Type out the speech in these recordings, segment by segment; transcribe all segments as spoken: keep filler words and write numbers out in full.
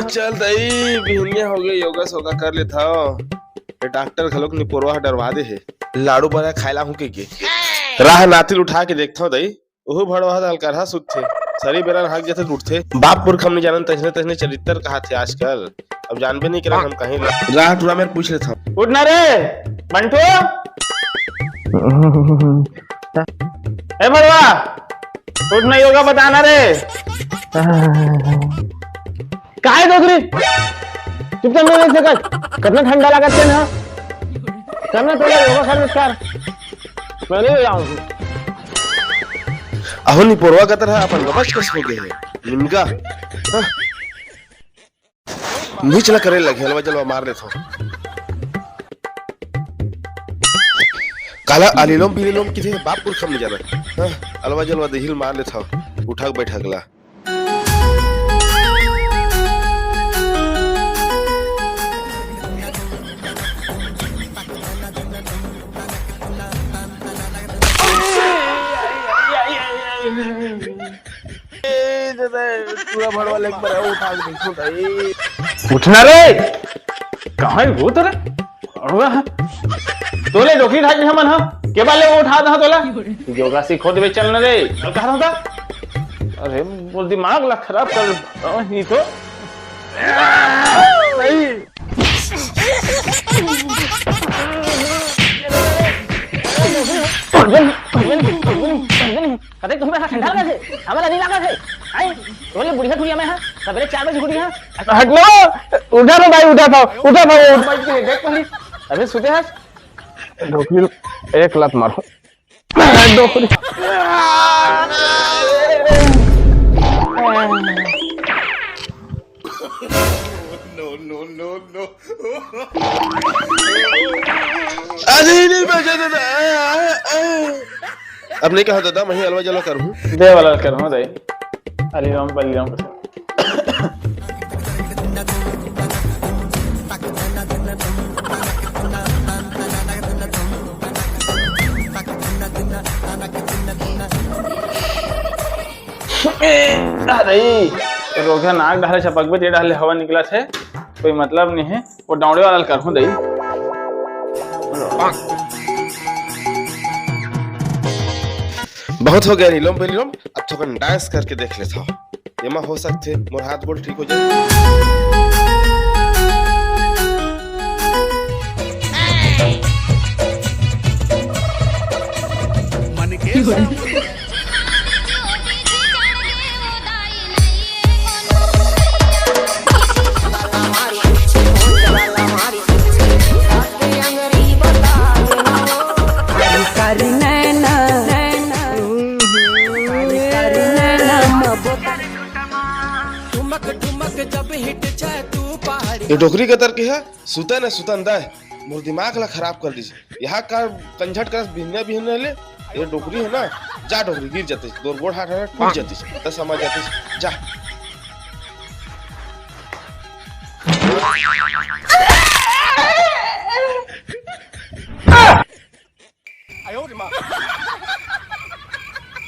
चल दई, बिहनिया हो गई, योगा सोगा कर लेथव। ये डॉक्टर घलोक निपोरवा ह डरवा दे हे। लाडू बरा खाए ला हूँ के, के। राह नातिर उठा के देखथव दई, ओहू भड़वा ह अलकरहा सुतथे। सरी बेरा नहाक जथे त उठथे। बाप पुरख हमनी जानन तइसने तइसने चरित्तर कहाथे आजकल। अब जानबे नहीं करन हम कहीं ला। राह टूरा मेर पूछ लेथव। उठ ना रे बंटू। ए भड़वा, उठ ना, योगा बताना रे। काय डोकरी? चुपचाप नहीं रह सकत। कितना ठंडा लागत है ना? करना तो योगा कर विस्तार। मैं नहीं जाऊँ। अहो निपोरवा कतर है, अपन बबच कस हो गए है। निमगा। हाँ। नीच ला करे लगे, अलवा जलवा मार लेथव। काला अलिलोम बिलिलोम किथे बाप पुरखा में जाना। हाँ, अलवा जलवा दिहिल मार लेथव। उठक बैठक ला। ए, दादा, पूरा भड़वा लेके बड़ा उठा के देखो भाई। उठना रे। कहाँ है वो तेरा? भड़वा है। तोले डोकरी ढाई हमन हा। के बाले वो उठा दहा तोला? योगा सीखो देवे चलना रे। चल कहा था? अरे, वो दिमाग ला खराब कर, नहीं तो। नहीं। कते तुम्हें हाथ ठंडा लगा थे, हमारा नहीं लगा थे। आई, बोले बुढ़िया ठुरिया में हा, सबेरे चार बजे उठी हा। हट लो, उठा ना भाई, उठा था, उठा था, उठ। बैठ के देख पहले, अबे सुते हा। डोकरी एक लात मारो। डोकरी। No, no, no, no। अरे नहीं बचा दादा। अब नहीं कहा दादा, मैं ही अलवा जलवा करूँ। दे वाला करूँ दाई। अली राम, बली राम। ए, आ दई, रोघा नाक डाले छपक बे, ते डाले हवा निकला थे, कोई मतलब नहीं है। वो डाउंडे वाला करहूं दई। बहुत हो गया नीलम बेलीलम, अब थोकन डांस करके देख लेता हूँ। एमा हो सकथे मोर हाथ गोड़ ठीक हो जाए। मन के ये डोकरी कतर के है, सुतन है, सुतन दाय, मोर दिमाग ला खराब कर दीस। यहाँ का कंझट करस बिहनिया बिहनिया ले, ये डोकरी है ना, जा डोकरी गिर जाते, तोर गोड़ हाथ है ना, टूट जाते, त समझ जाते, जा।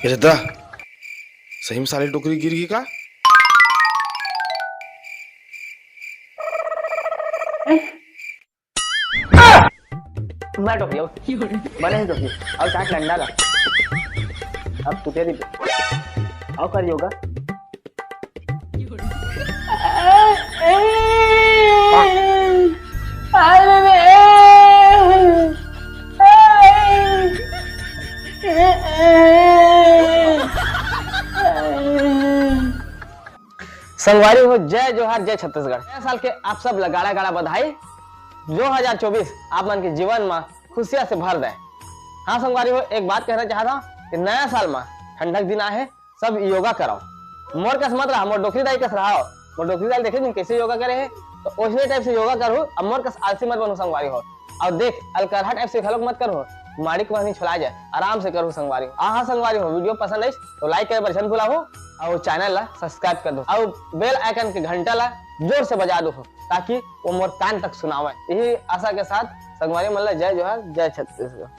ए दादा, सही में साले डोकरी गिर गई का? मैं डोकरी हूँ। बने ही डोकरी। अब चाट लंडा ला। अब तू तेरी। आओ कर योगा। संगवारी हो, जय जोहार, जय छत्तीसगढ़। नया साल के आप सब ला गाड़ा गाड़ा बधाई। दो हज़ार चउबीस आप मन के जीवन म खुशियां से भर दे। हाँ संगवारी हो, एक बात कहना चाहत हूँ कि नया साल म ठंडक दिन आहे, सब योगा कराओ। मोर कस मत रहा, मोर डोकरी दाई कस रहा। मोर डोकरी दाई देखे तुम कैसे योगा करे है, तो ओसने टाइप से योगा करो। अब मोर कस आलसी मत बनो संगवारी हो। और देख, अलकरहा टाइप से घलोक मत करो, माड़ी के पानी छुला जाए, आराम से करो संगवारी हो। आहा संगवारी हो, वीडियो पसंद आइस तो लाइक करे बर झन भुलाहो और चैनल ला सब्सक्राइब कर दो और बेल आइकन के घंटा ला जोर से बजा दो, ताकि वो मोर कान तक सुनावे। यही आशा के साथ संगवारी मन ला जय जोहार, जय छत्तीसगढ़।